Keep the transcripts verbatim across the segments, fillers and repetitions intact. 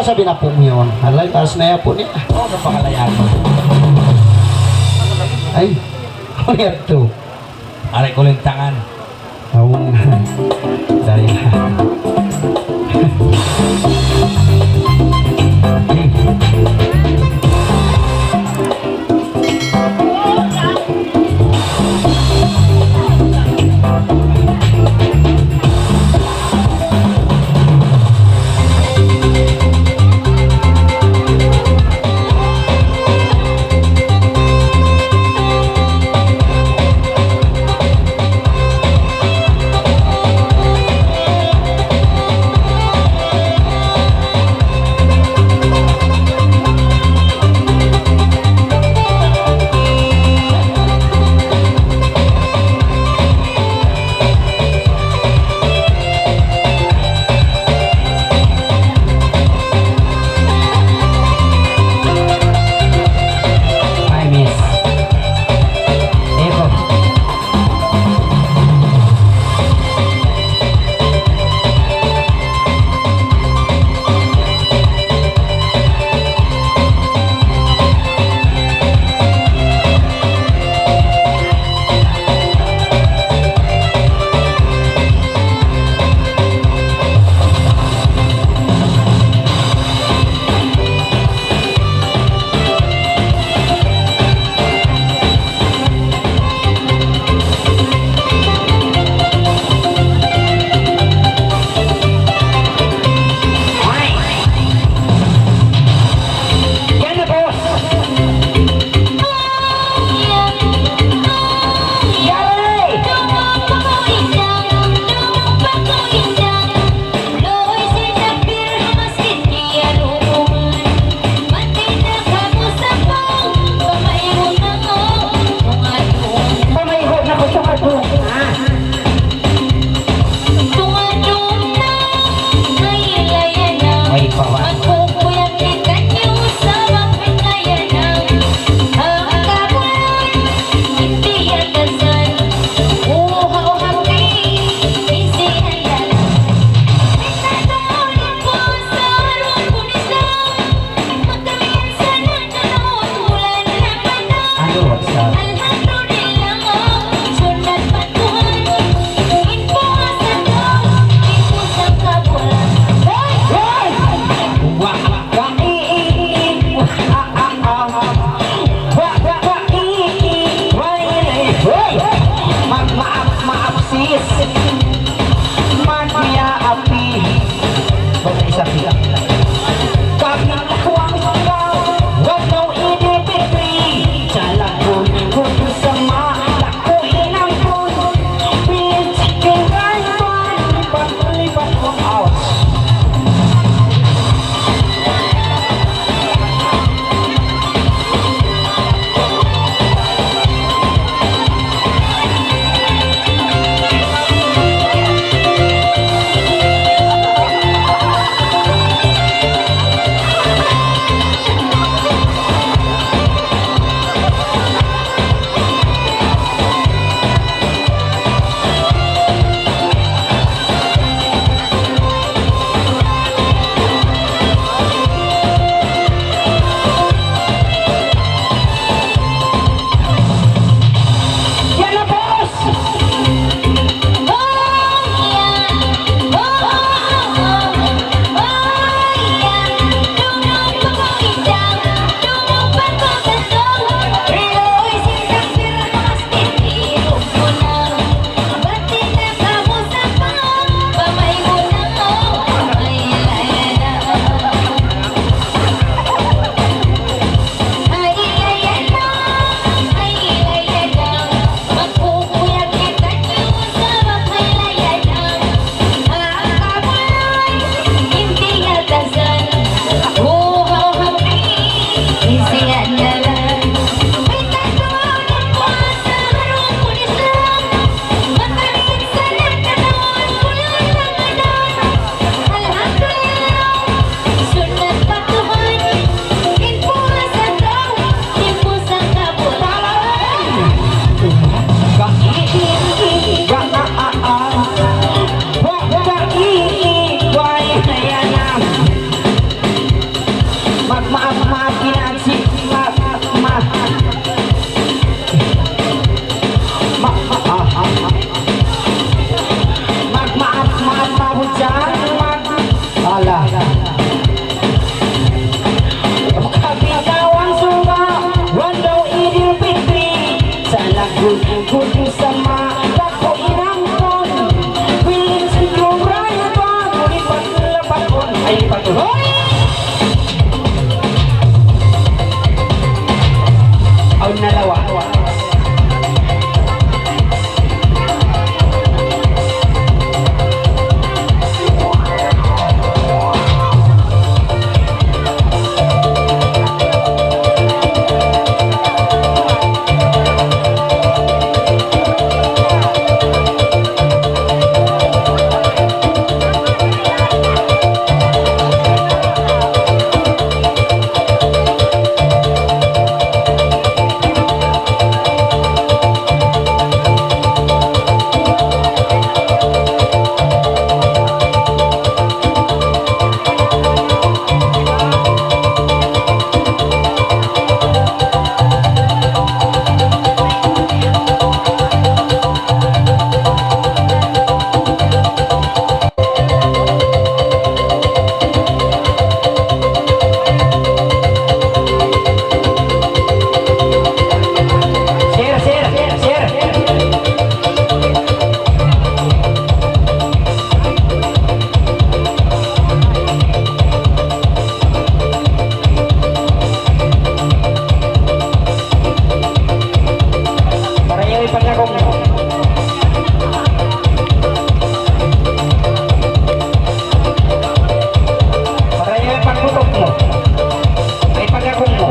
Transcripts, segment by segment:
Sabi na po ngayon, alay, taas na yan po niya. Oo, napakalayan mo. Ay, ano yan to? Aray ko, lintangan. Oo nga. Dahil Magmaap-maap, Ginachi. Ma-, ma-, ma-, ah, ah, ah. Magmaap-maap, maabut dyan. Mag-, ala. Kapitawan suba, wanda Idil Fitri. Sa' lagu-lagu sama, dako inangkon. Piling sa lumrayaton, lipat-lapakon. Ay, lipat-lapakon. Awn na lawa. Sir, sir, sir. Para yaw ipagakong. Para yaw ipagkutok mu. Ipagakong mu.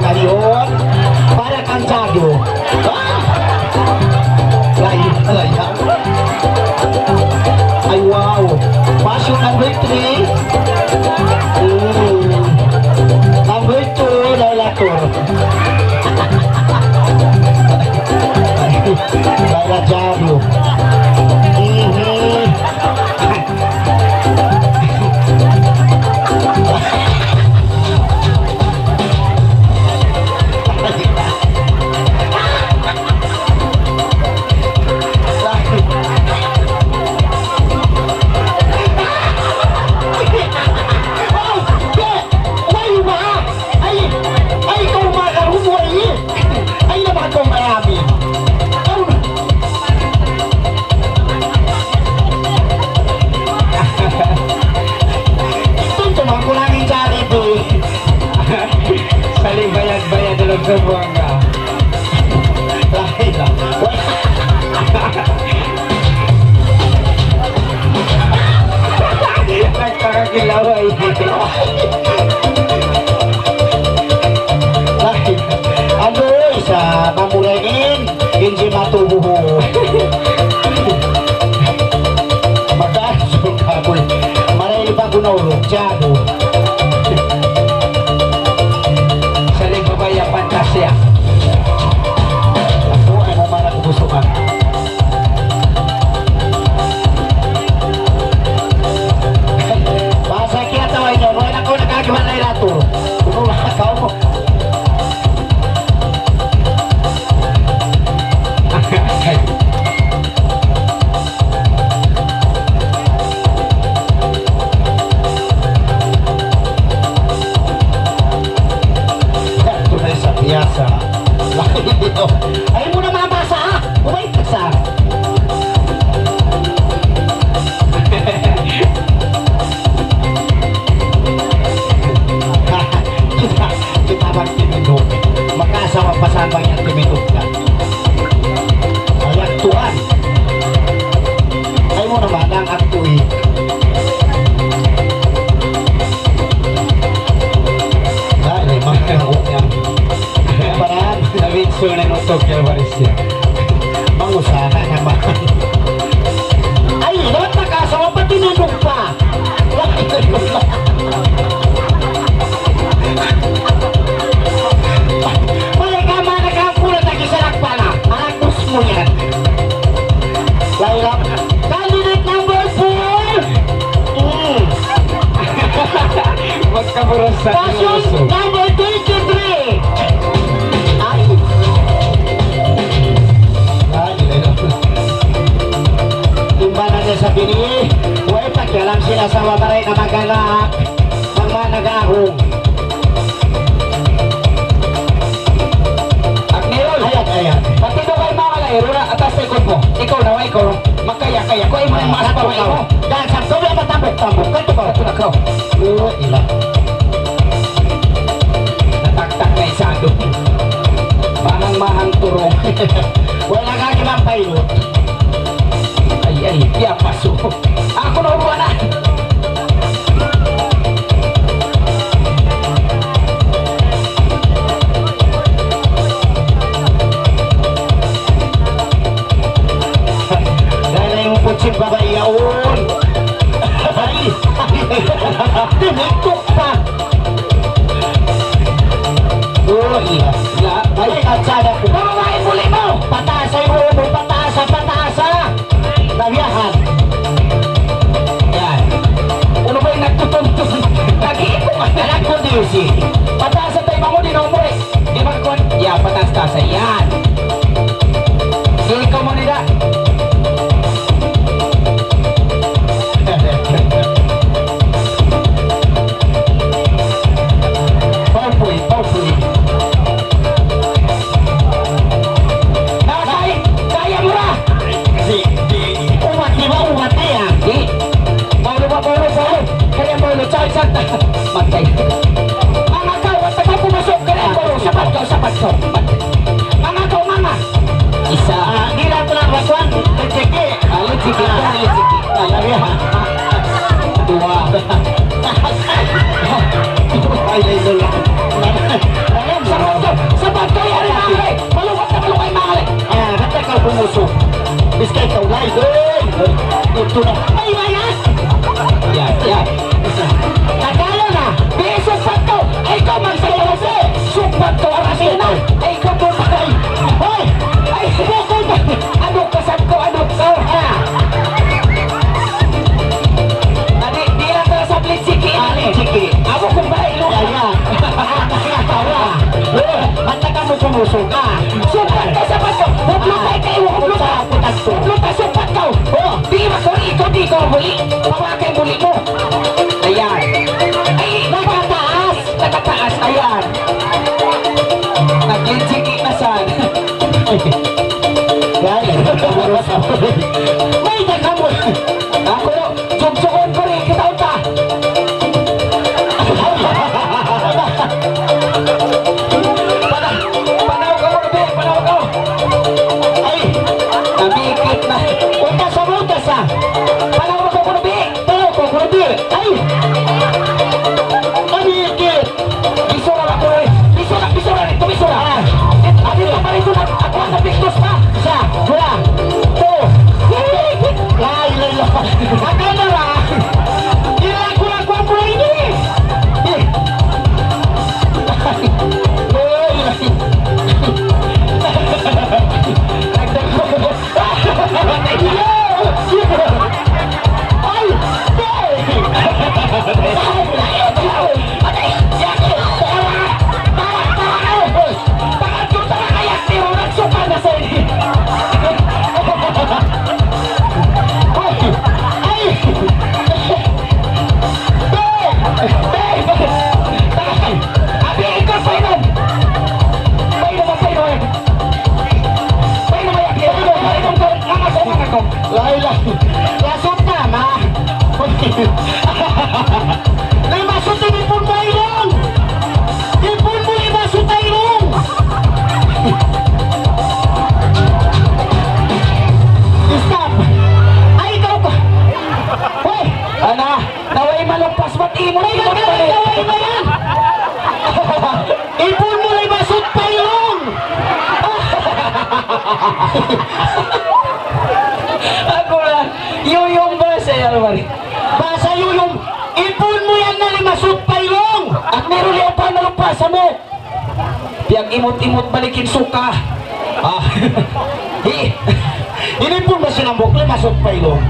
Ayun. Para kang Tiago. Ah! Lain, lain. Ay, wow. Passion number three. Mm. Number two, Laila Tur. Laila Jaru. Mhm. Ay, ay, ikaw, makarun, ay. Ay, na, baka ikaw marami. Ikaw na. Ito, ito, mga kulang yung Jollibee. Saling bayad-bayad dalam sebuah. Lain na. Nagpakakilaway. Lain. Aduh, sa mamurengin, hindi matubuho. Mataas yung kapoy. Marahil pa ko na ulog, tiyago. Sa limbabay ang pantasya. Ako, ano man ang gusto ka? Basa kiyatawa inyo, wala na ko nagkagawa na ilato. Kung wala ka mo. Tunay sa piyasa. Ay, mo na mabasa, ha? Umay ka sa. Kita, kita magtimindog. Makaasawa pa sa abang yang timindog ka. Ayak Tuhan. Ay mo naman ang aktuin. Ay, may mga kahok niya. Parang, David, so, na nutog, Calvaris, siya. Mangusaha naman. Ay, dapat nakaasawa pa, tinindog pa. Balik ka, mana ka, pula, tagisalak pala. Anak, gusto mo yan. Laila, candidate number four. Mm. Magkaburusan. Passion number twenty-three. Ay. Ay, Laila. Timbangan niya sa bini, way pakialam sila sa wabaray na mag-anak. Manga nag-aahong. Agniol. Ayat, ayat. Pati mo kay mga lairo na, atas sa ikot mo. Ikaw na, ikaw. Makaya-kaya. Kuha mo yung mga sabaw mo. Dahil sa sabi, matambok-tambok. Kanto ka, ito na ka. Oo, ila. Nataktak na isado. Mahang-mahang turong. Wala ka, kinang pilot. Ay, ay, piyapaso. Aku na uruan na. Dahil na yung kutsing babae yaon. Ay, ay, tinitok pa. Oh, iya. Iya. Ay, katsada ko. Babae, muli mo. Pataas ay mo, pataas, pataas. Nabiyahan. Yan. Ano ba yung nagtutuntun? Nag-iipon ka na lang kung di si. Pataas ang tayo, bangon, di na umuwi. Di ba, kon? Yan, pataas-taas. Yan. Ikaw mo nila. Paupuy, paupuy. Nakay, kaya mo na! Umat, di ba? Umat na yan. Di. Paulo pa, paulo, paulo. Kaya paulo, chal, chal. Matay. Mga ka, Uy! Ito na. Ay, mayas! Yan, yan. Nakala na. Be, sugpat kaw. Ay, ikaw, magsayaw, be. Sugpat kaw, aras na. Ay, ikaw, bukay. Hoy! Ay, bukay ba? Ano ka, saan ko, ano ka? Ah. Adi, di lang ka sa Blitz City, ah, ini. Blitz City. Amo, kumpare, ilo. Ayan. Ah, nakakatawa. Eh, ba't nakamusumuso ka? Sugpat ka sa paso. Hublot tayo kayo, hublot ka. Hublot ka, hublot ka, hublot ka, sugpat ka. Oh. Di ba, sorry, ikaw, di ikaw huli. Pawakay muli mo. Ayan. Ay, nakataas. Nakataas, ayan. Nag-G K na saan. Yan. May nagkamot. Ako, jugjugun ko rin. Kita unta. Pana-, panaw ka muna, be. Panaw ka. Ay, namikit na. Utas ang utas, ah. Panaw ka muna, be. Panaw ka muna, be. Ay! Namikit. Bisura ba ko, eh? Bisura, bisura, ito, bisura. Ah. Ito pa rin, ito na. Ako ang napiktos pa. Isa, dua, two. Ay, lala. Ang kamera. Kira ko, ako ang kulay niya, eh. Eh. Ay. Abi, ikaw, painom! Painom, painom! Painom, painom! Lain, lain. Lasut na, ma. Limasut in ipun mu, Irong! Ipun mu, limasut, Irong! Stop! Ay, ikaw ka! Hoy! Ana, naway malumpas, ba't imut-imut pa rin? Naway ba yan? Ipun mu, limasut pa, Irong! Aku lah, Yuyum bahasa ya, Almari. Bahasa Yuyum, ipun mu yan na limasut pa, Irong! At meron liyaw pa na lupa sa mo. Piyag-imut-imut balik in suka. Ah. Hi. Ini pun ba sinambok, limasut pa, Irong?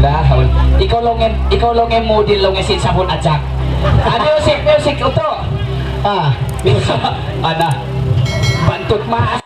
La hawla. Ikaw laung in, ikaw laung in model, laung in sin sabun ajak. Ano, music, music, uto. Ah, music. Ana. Bantut maas